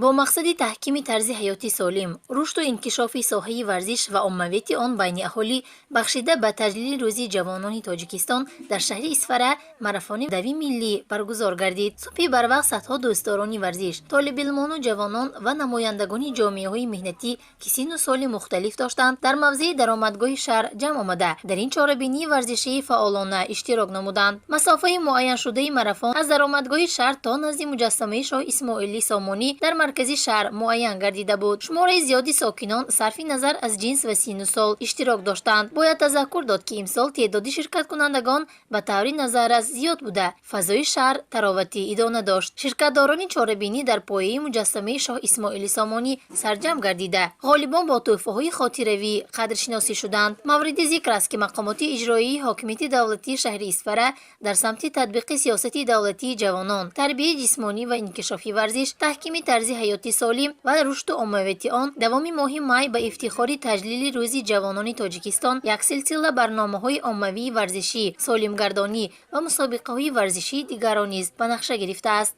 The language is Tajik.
Бо мақсади таҳкими тарзи ҳаёти солим, рушду инкишофи соҳаи варзиш ва оммавияти он байни аҳолӣ, бахшида ба таҷлили Рӯзи ҷавонони Тоҷикистон, дар шаҳри Исфара марафони дави миллӣ баргузор гардид. Субҳи барвақт садҳо дӯстдорони варзиш, толибилмону ҷавонон ва намояндагони ҷомеаҳои меҳнатӣ, ки синну соли мухталиф доштанд, дар мавзеи даромадгоҳи шаҳр ҷамъ омада, дар ин чорабинии варзишии фаъолона иштирок намуданд. Масофаи муайяншудаи марафон аз даромадгоҳи шаҳр то назди муҷассамаи Шоҳ Исмоили Сомонӣ дар маркази шаҳр муайян гардида буд. Шумораи зиёди сокинон сарфи назар аз ҷинс ва синну сол иштирок доштанд. Бояд тазаккур дод, ки имсол теъдоди ширкаткунандагон ба таври назаррас зиёд буда, фазои шаҳр тароватӣ идона дошт. Ширкатдорони чорабинӣ дар пояи муҷассамаи Шоҳ Исмоили Сомонӣ сарҷамъ гардида, ғолибон бо тӯҳфаҳои хотиравӣ қадршиносӣ шуданд. Мавриди зикр аст, ки мақомоти иҷроии ҳокимияти давлатии шаҳри Исфара дар самти татбиқи сиёсати давлатии ҷавонон, тарбияи ҷисмонӣ ва инкишофи варзиш, таҳкими тарзи ҳаёти солим ва рушду оммавияти он давоми моҳи май ба ифтихори таҷлили Рӯзи ҷавонони Тоҷикистон як силсила барномаҳои оммавии варзишӣ, солимгардонӣ ва мусобиқаҳои варзишии дигарро низ ба нақша гирифтааст.